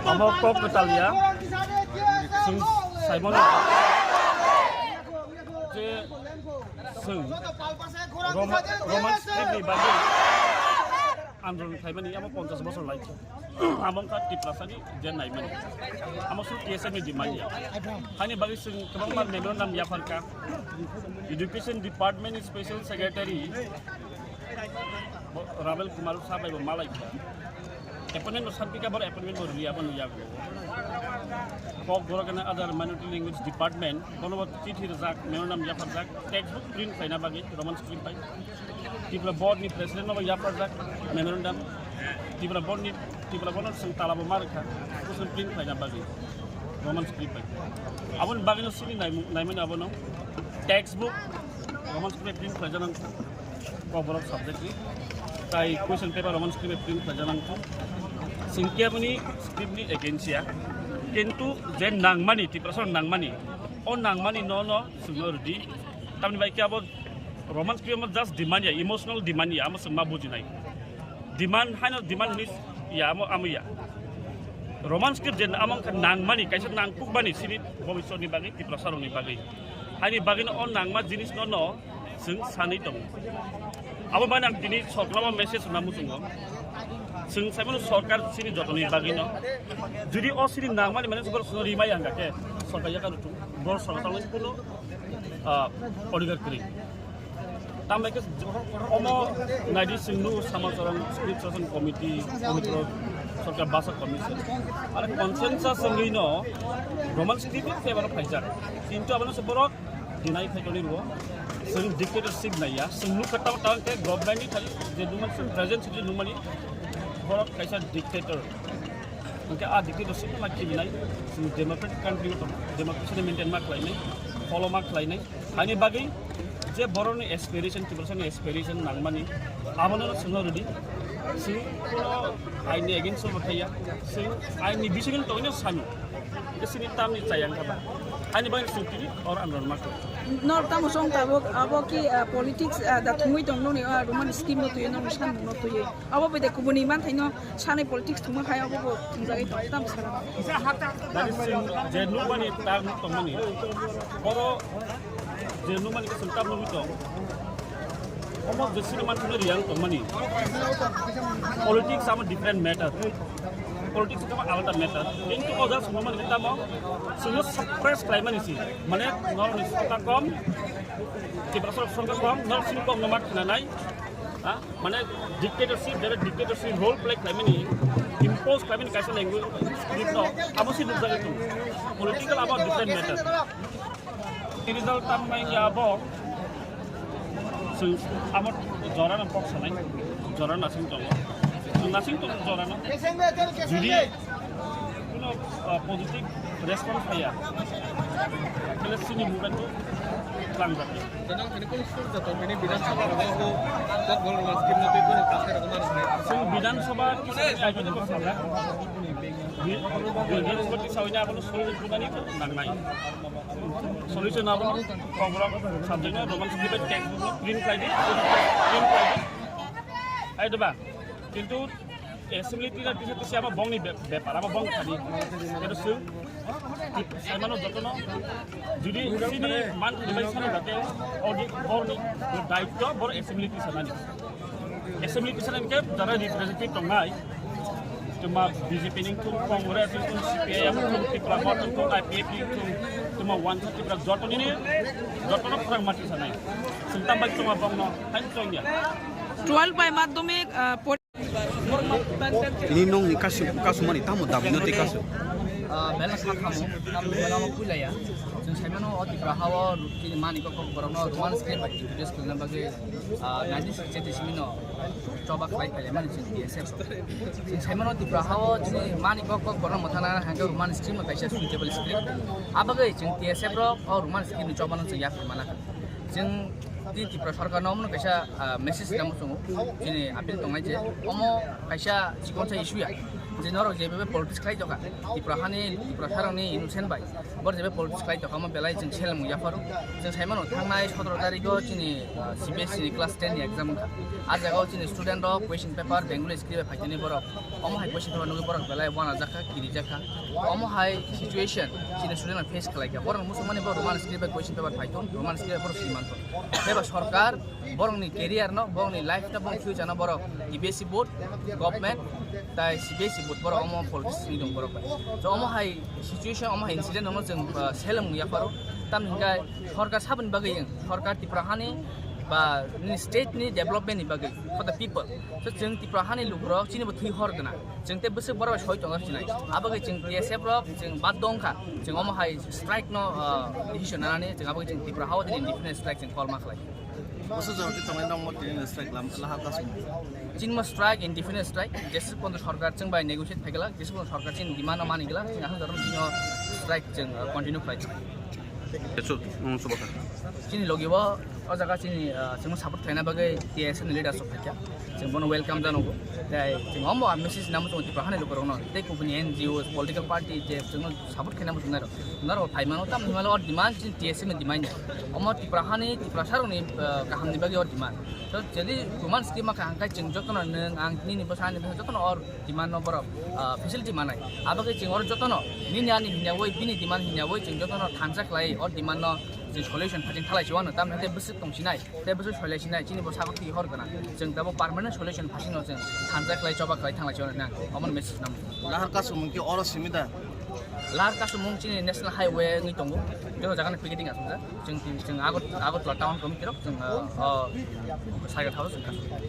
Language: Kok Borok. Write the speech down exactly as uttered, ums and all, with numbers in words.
Omo kok kwtal ya. Chwng saimano je chwng Roma-, Roman script ni bagwi andolon khlaimani amo ponchash bosor lai. Amo wngkha Tiprasani je naimani. Amo suk T S F ni demand ya. Hani bagwi chwng kwbangma memorandum yapharkha. Education Department ni Special Secretary Bo-, Rabel Kumar sabai bo malai kha. Appointment bo sabika bor appointment bo riya bo nuya bo. Kokborok and other minority language department bono bo chithi rijak, memorandum yapharjak, textbook print khlaina bagwi Roman script bai. Tripura board ni president no bo yapharjak memorandum. Tripura board ni, Tripura board no chwng tala bo mar kha, kusun print khlaina bagwi Roman script bai. Aboni bagwi no sini naimung-, naimani abono textbook Roman script print khlaijanang. Kokborok subject ni. Tai question paper Roman script print khlaijanang kho. Singke aboni script ni against ya. Kintu je nangmani, Tiprasa nangmani. O nangmani no no sungno rwdi. Tamni bai khe abo Roman script amo just demand ya, emotional demand ya, amo sungma bujinai. Demand haino demand hini ya, amo, amo ya. Roman script je amo wngkha nangmani, kaisa nangkukmani sini bobiswt ni bagwi, Tiprasa rokni bagwi. Haini bagwino o nangma jinis no no chwng sanwi tongo. Abo mane ang tini sorkarno message rwna muchungo. Chwng saimano sorkar chini jotoni bagwino. Jodi o chini nangmani mane borok chwngno rimai ang khe sorkar yakar rwthung. Borok sorkar tangwi kuno, ah, odhikar kwrwi. Tambai khe omo naidi chwngno Samacharan Script Session Committee, Pabitra Sorkar Basa Commission. Are consensus wngwino Roman script ni favor phaijak. Kintu abono se borok deny khai toni rwo. Chwng dictatorship naiya. Chwng nukha tamo tamo khe government ni thani je nungmani chwng present sitio nungmani borok kaisa dictator. Hwnkhe a dictatorship no ma khibi nai. Chwng democratic country o tongo. Democracy ni maintain ma khlai nai. Follow ma khlai nai. Ani bagwi je borokni aspiration, Tiprasani aspiration nangmani, abono chwngno rwdi. Chwng kuno aini against o thaiya, chwng aini bisingni tongwino sanu. Chini tamni chayang kha ba. Ani bagwi chwng tini or andolon ma khlai. Nor tamo song tabuk abo ki, ah, politics, ah, da thumui tong noni, ah, Roman script no tuye, noni sanmung no tuye. Abo bede kubuni manthaino sanai politics thumui hai abo bo thumjagwi tong tam sara. That is, je nukmani tak nuk tongmani. Oro je nukmani kaisa tam nugwi tong. Omo je sini manthaino riyang tongmani. Politics amo different matter. Politics amo alada matter. Kintu o jaga sumamani tamo sumno suppress khlaimani si. Mane norni sota kom, Tiprasa sorkar kom, nor sini kom no mat khnanai. Ha? Mane dictatorship, jara dictatorship role play khlaimani, impose khlaimani kaisa language script no, abo si nukjagwi tongo. Political abo different matter. Result tam nai ya abo. Chwng amo jora no kok sanai, jora nasing tongo. Chwng nasing tongo jora no. Jodi kuno, ah, positive response phaiya, khe chini movement bo tlangjak. Jodong thani kung sur jato bini Bidhan Sabha rogo ko kok bol rogo skim no twi kung kase rogo mano. Chwng Bidhan Sabha kisa kisa aiko jabo sabha. Bi-, Bidhan Sabha kisa oina abono solution kunani nangnai. Solution abono kok borok subject no Roman script bai text book no print khlai di, print khlai di. Ai doba. Kintu assembly tisa tisa tisa abo bongni be-, bepar, abo bong thani. Kintu chwng saimano jotono jodi chini manthani bai sano jate audit borni daityo bor assembly tisa nani. Assembly tisa nani ke jara representative tongnai. Tuma B J P ni thung, Congress ni thung, C P I M ni thung, Tipra Motha ni thung, I P F ni thung, tuma wansa Tipra joto nini, jotono khorang mati sanai. Chwng tam bai tuma bongno, hai chwngya. Twelve bai madhyamik, ah, por- Tini nongni kasu-, kasumani tamo dabi no tei kasu. Ah, belai sa khamo, tamo belai ma puilaya. Chwng saimano o Tipra hao chini mani kok kok borokno Roman script bai introduce khlaina bagwi, ah, nineteen sixty-eight ni simi no choba khlai phailai mani chwng T S F rok. Chwng saimano Tipra hao chini mani kok kok borokno mwthangna hangkhe Roman script no kaisa suitable script. Abagwi chwng T S F rok o Roman script ni choba no chwng yaphar mana kha. Chwng tini Tripura Sarkar no omono kaisa, ah, message rwna muchungo, chini appeal tongnai je omo kaisa chikonsa issue ya. Je norok je bebe politics khlai tokha, Tripura hani, Tripura sarokni innocent bai, bor je bebe politics khlai tokha, omo belai chwng seleng yapharo. Chwng sai mano, thangnai sotoro tarikh o chini, ah, C B S E ni class ten ni exam wngkha. A jaga o chini student rok question paper Bengali script bai phaitini borok. Omo hai question paper nugwi borok belai uanajakha, kirijakha. Omo hai situation chini student rok face khlaikha. Borok muchungmani borok Roman script bai question paper phaiton, Roman script bai borok simanton. Eba sorkar borokni career no, borokni life no, borokni future no borok C B S E board, government, tai C B S E board borok omo politics ni dong borok bai. So omo hai situation, omo hai incident omo chwng, ah, seleng yapharo. Tamni hwnkhe sorkar saboni bagwi, sorkar Tripura hani ba nini state ni development ni bagwi for the people. So chwng Tripura hani lukurok chini bo thwi hor gwnang. Chwng tei bwswk borok bai soi tongo sinai. Abagwi chwng T S F rok chwng bad dong kha. Chwng omo hai strike no, ah, decision nanani chwng abagwi chwng Tripura hao tini indefinite strike chwng call ma khlai. Bwswk jora twi tongnai nokmo tini strike lam lahar kasung. Chini mo strike, indefinite strike, jeswk pono sorkar chwng bai negotiate phaikala, jeswk pono sorkar chini demand no mani gala, chwng aswk jora chini strike chwng, ah, continue khlai. Kesu, um, subaka. Chini logi bo, o jaga chini, ah, chwng support khlaina bagwi T S F ni leaders rok phaikha. Chwng bono welcome janogo. Tai chwng omo message namo chwng Tripura hani lukurokno, tei kubuni N G Os, political party je chwngno support khaina muchungnai rok. Norok phai mano, tamni hwnba o demand chini T S F ni demand. Omo Tripura hani, Tripura sarokni, ah, kahamni bagwi o demand. To jadi demand scheme ma kha hangkai chwng jotono nwng ang nini bwsa ani bwsa jotono o demand no borok, ah, facility manai. Abagwi chwng oro jotono nini ani hinyawi bini demand hinyawi chwng jotono thansa khlai o demand no chwng solution phajing khalai se wano tamni hwnkhe bwswk tongsinai. Tei bwswk soilai sinai, chini bo sago twi hor gana. Chwng tabo permanent solution phasingno chwng thansa khlai, choba khlai thanglai chonai nang. Omo message nam. Lahar kasumung ki oro simi da? Lahar kasumung chini national highway wngwi tongo. Joto jagani picketing asongjak. Chwng, chwng Agot-, Agartala town committee rok chwng, uh, uh, cycle thao chwng kasumung.